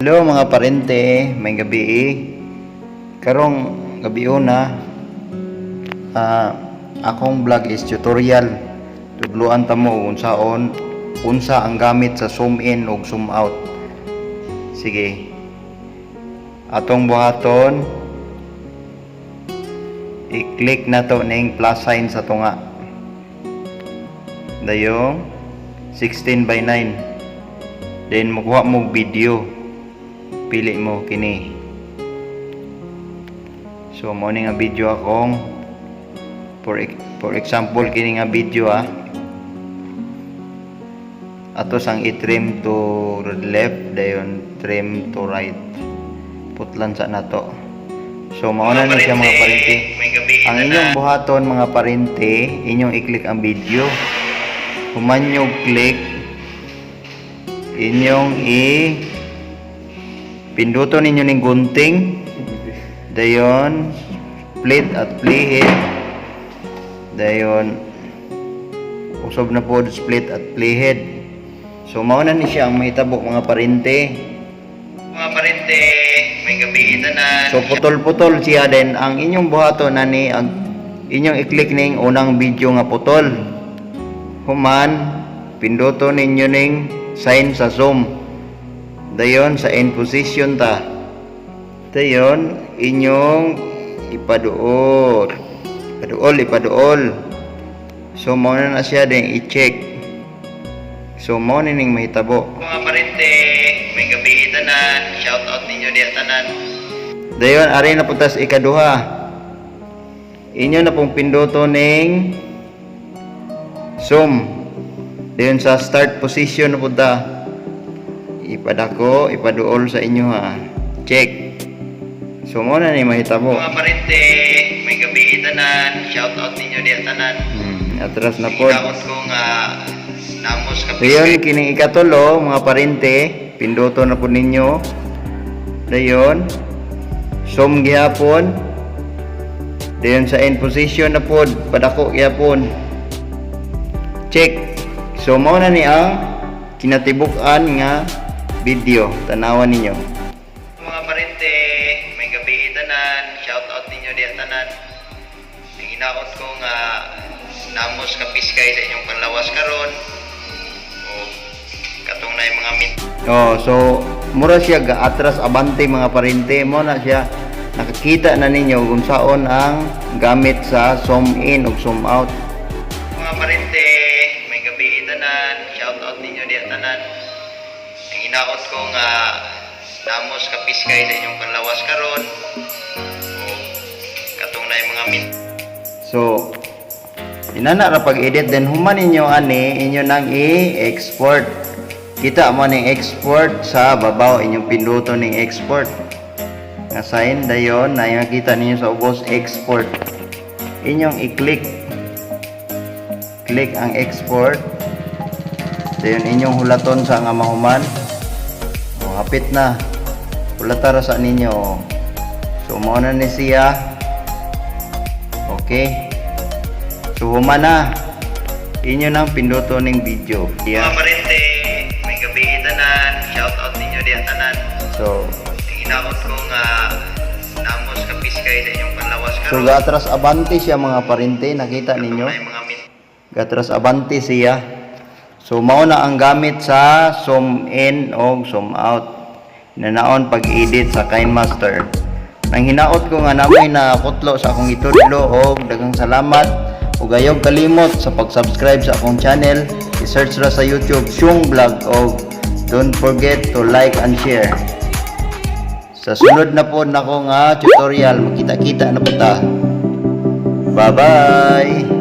Hello, mga parente, maayong gabii. Karong gabiuna, akong vlog is tutorial. Tudluan ta mo unsaon unsa ang gamit sa zoom in ug zoom out. Sige. Atong buhaton, i-click nato ning plus sign sa tunga. Dayong 16 by 9. Then mukuha mo video. Pili mo kini. So mao ni nga video akong for example, kini nga video ah. Ato sang i-trim to left, dayon trim to right. Putlan sa nato. So mao na ni siya, mga parente. Ang inyong buhaton, mga parente, inyong i-click ang video. Human nyo click, inyong i pinduto ninyo ning gunting, dayon split at playhead, dayon usob na po split at playhead. So mao na ni siya ang mahitabo, mga parente. Mga parente, maayong gabii tanan. So putol-putol siya. Then ang inyong buhaton na ni ang inyong i-click ning unang video nga putol. Human, pinduto ninyo ning sign sa zoom. Dayon sa end position ta. Dayon inyong ipaduol. Ipaduol, ipaduol. So mao na na siya, then i-check. So mao ni ning mahitabo. Mga parente, maayong gabii tanan. Shout out ninyo diha tanan. Dayon ari na puntas ikaduha. Inyo na pong pinduto ning zoom. Dayon sa start position na punta. Ipadako, ipaduol sa inyo ha. Check. So mao na ni mahitabo. Mga parente, maayong gabii tanan. Shout out ninyo diha tanan. Atras na pod. Hinaot ko nga namos ka Dayon kining ikatulo, mga parente, pinduto na po ninyo. Dayon zoom gihapon. Dayon sa end position na pod, padako gihapon. Check. So mao na ni ang kinatibuk-an nga video. Tanawan ninyo. Mga parente, maayong gabii tanan. Shout out ninyo diha tanan. Hinaot ko nga namos ka piskay sa inyong panlawas karon. O katong na mga min Oh, so mura siya ga atras abante, mga parente. Mo na siya, nakakita na ninyo kung saon ang gamit sa zoom in ug zoom out. Mga parente, maayong gabii tanan. Shout out ninyo diha tanan. Hinaot ko nga namos ka piskay sa inyong panlawas karon. O katong na mga min So inana ra pag-edit. Then human ninyo ani, inyo nang i-export. Kita mo ning export sa babaw, inyong pinduto ning export nga sign. Dayon na makita ninyo sa ubos, export. Inyong i-click, click ang export. Dayon inyong hulaton sa nga mahuman. O, hapit na, hulata ra sa ninyo. O. So mao na ni siya. Okay, so human na, inyo nang pinduto ning video. Mga parente, maayong gabii tanan. Shout out ninyo diha tanan. So Hinaot ko nga namos ka piskay sa inyong panlawas So karon. gatras abante siya, mga parente, nakita ninyo. Katong na mga min Gatras abante siya. So mao na ang gamit sa zoom in o zoom out. Nanaon pag-edit sa KineMaster. Nang hinaot ko nga namoy na kutlo sa akong itudlo og daghang salamat ug ayaw kalimot sa pag-subscribe sa akong channel. I-search ra sa YouTube, Syung Vlog, og don't forget to like and share. Sa sunod na po nako nga tutorial, makita-kita na po ta. Bye-bye!